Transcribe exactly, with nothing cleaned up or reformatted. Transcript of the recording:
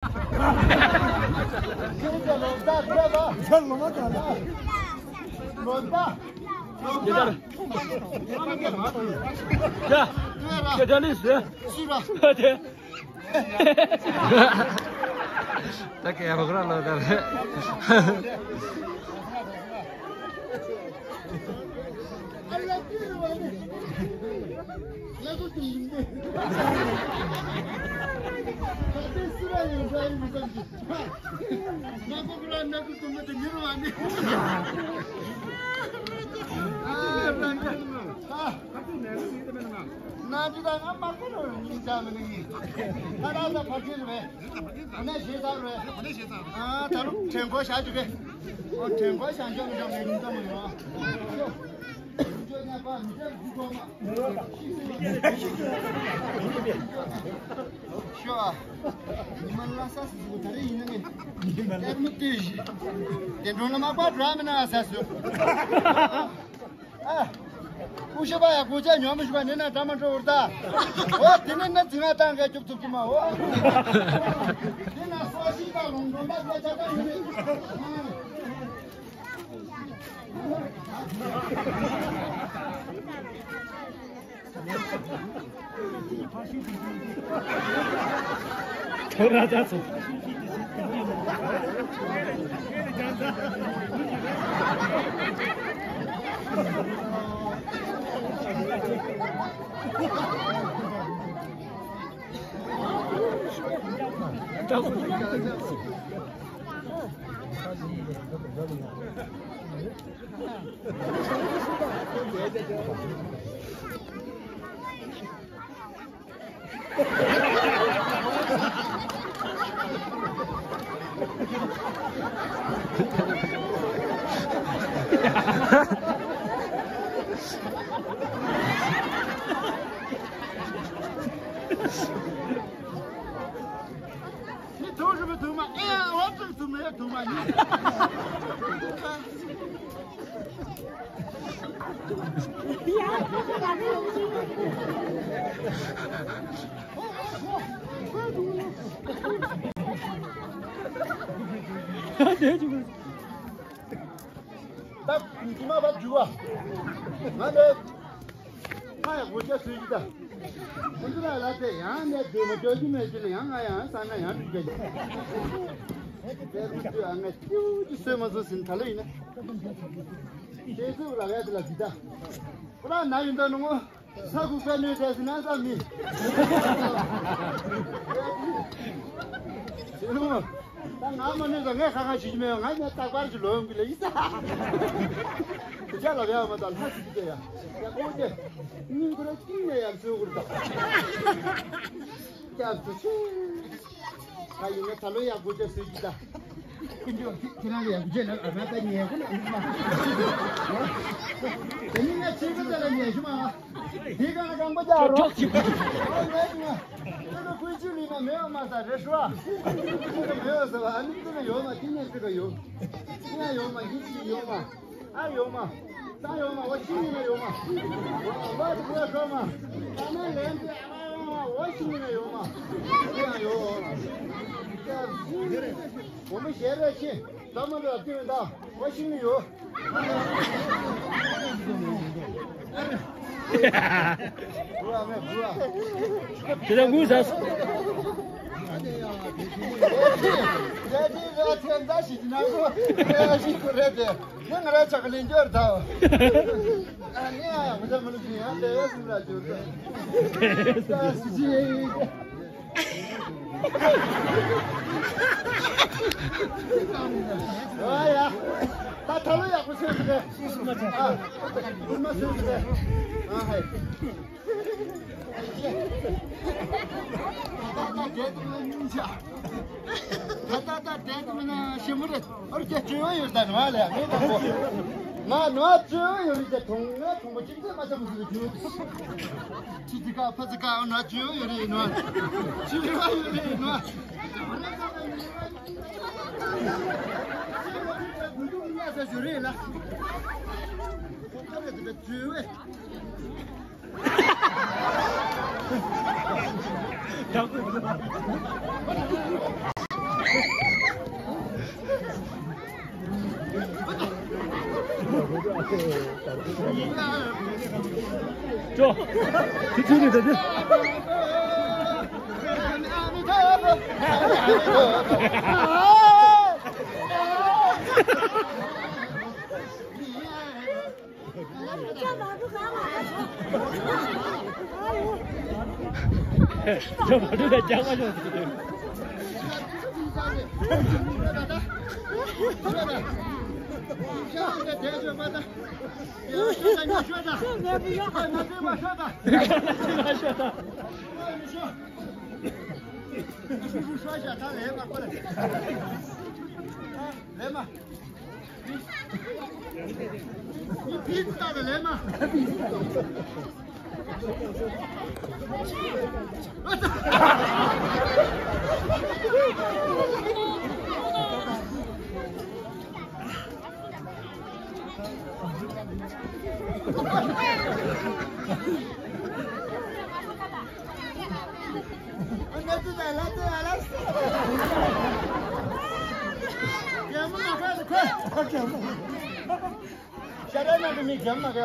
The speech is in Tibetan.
ད་ག་ཡ་བག་ར་ལོ་ད་རེད། ན་ཅི་ད་ང་མ་ཁོ་རོ་ཉིན་ཅང་མི་ནི་ཡིན། ད་ད་ད་ཕ་ཁྱེར་རེད། གོ་གནས་བཞེས་ཚར་རེད། ཨ་ད་རུང་དྲན་གོ་བཞག་རྒྱུ་རེད། ཨོ་དྲན་གོ་བཞག་འཇོག་མི་འཇོག་ངས་ཉིན་ཙམ་མ་ཡོང་། ཤོ་ཨ། ཉི་མ་ལ་ས་སི་སི་ད་རེ་ཡིན་ན་ངས་ལྟད་མོ་ལྟོས་ཤིག་དེ་འགྲོ་ལ་མ་པ་འགྲོ་མི་ན་ས་སུ། ཨ། ཀུ་ཤ་པ་ཡ་གོ་ཆ་ཉོ་མི་ཤུ་པ་ནི་ན་ད་མ་འགྲོ་བར་ད། ཨོ་དེ་ནི་ན་ཙི་ང་ཏང་ག་ཅུབ་ཙུབ་ཀི་མ་ཨོ། དེ་ན་སོ་ཤི་ད་ལོང་འགྲོ་མ་ཆ་ཆ་ད་ཡོད་ནི། ནི་ཐུག་རི་མི་ཐུག་མ་ཨེ་འོ་ཙམ་ཐུག་མེད་ཐུག་མ་ནི། ད་ཉི་མ་བར་འཇུ་བ། ང་ནི། ང་ཡང་གོ་ཆ་སུས་ཀྱི་ད། ཁོ་ཚོ་ལ་ལ་དེ་ཡང་ནས་དེ་མ་འཇོག་རྒྱུ་མེད་ཀྱི་ལ་ཡང་ང་ཡང་ས་ན་ཡང་འགྲིག་གི། དེ་རུ་དུ་ཨ་ང་ཏིའུ་ཅི་སོས་མ་སོ་ཟིན་ད་ལོ་ཡིན་ན། དེ་ཚོ་ལ་ཡ་དེ་ལ་འདི་ད། ཁོ་རང་ན་ཡིན་ད་ནོ་ངོ་། ས་ཁུག་པའི་གནས་ཚད་ཟིན་ན་ས་མི། དེ་ནོ། ད་ང་མ་ནུས་ཙང་ངས་ཁ་ཁ་བྱེད་ཀྱི་མེད། ང་ནས་རྟག་པར་གྱི་ལོ་ཡོང་གི་ལ་ཡིན་ས། དེ་ཅག་ལ་བས་མ་ད་ལྷ་སུ་དེ་ཡ། ཡ་ཀོ་ཅེ། སྙིང་ཁོ་ར་གཅིག་ནས་ཡར་ཚུར་ཁུར་དང་། ཡར་ཚུར་ཆེ། ད་ཡིན་ན་ད་ལོ་ཡ་ཀོ་ཅེ་སུས་ཀྱི་ད། ཀུན་སྤྱོད་ཁྱེད་རང་གི་ཡ་ཀོ་ཅེ་ན་ཨ་མ་ད་ཉལ་ཁོ་ན་ཨ་མ། དེ་ནི་ང་ཆེ་གི་ད་ལ་ཉལ་ཤི་མ། དེ་ག་ན་རྐང་པ་རྒྱག་རོགས། ཨོ་ལེ་ང་། ཁྱོད་ཚོ་ཀུན་སྤྱོད་ལི་མ་མེད་པ་མ་ཟ་རེད་ཤོ། ཁྱོད་ཚོ་མེད་པ་ཟ་བ་ཨ་ནི་ཚོ་ཡོད་མ་ཁྱི་ཉན་ཚོ་ཡོད། ཁྱི་ཉན་ཡོད་མ་ཡིན་ཅི་ཡོད་མ། ཨ་ཡོད་མ། ད་ཡོད་མ་འོ་ཤི་ཡིན་ན་ཡོད་མ། འོ་འོ་ཤོ་མ། ད་ནི་ལན་དེ་ཨ་མ་ཡོད་མ་འོ་ཤི་ཡིན་ན་ཡོད་མ། ཁྱི་ཡང་ཡོད་འོ་མ། འོ་མ་ཞེ་རེ་ཤི། ད་མ་འདྲ་ལྟོས་ད། འོ་ཤི་ཡིན་ན་ཡོད། དེ་ལ་ངུ་ཟ། ཨ་ཡ། ད་ད་ལོ་ཡག་པོ་བྱས་ཟེར། ཨ། ཁུར་མ་བྱས་ཟེར། ཨ་ཧའི། ད་ད་ད་བསྡད་དུ་མིན་ཆ། ད་ད་ད་བསྡད་དུ་མིན་ན་ཞིམ་པོ་རེད། ཨོ་རྒྱ་བཅོལ་བ་ཡོད་ད་ནུ་བ་ལ་ཡ་ངས་དང་པོ། ང་ནུ་བ་བཅོལ་བ་ཡོད་རེད་ཀྱ་དུང་ང་དུང་པོ་གཅིག་ཚད་མ་ཚད་མོ་ཟེར་གྱི་ཡོད། ཁྱི་ཙི་ཀ་ཕ་ཙི་ཀ་ཨོ་ན་བཅོལ་བ་ཡོད་རེད་ནུ་བ། བཅོལ་བ་ཡོད་རེད་ནུ་བ། ཅོ། དེ་ཚུལ་རེད་ད་དེ། ཅོ་མ་འགྲོ་ད་རྒྱག་མ་ཤོག་ཟེར། ཤ་ར་ནང་གི་མི་རྒྱབ་མ་ག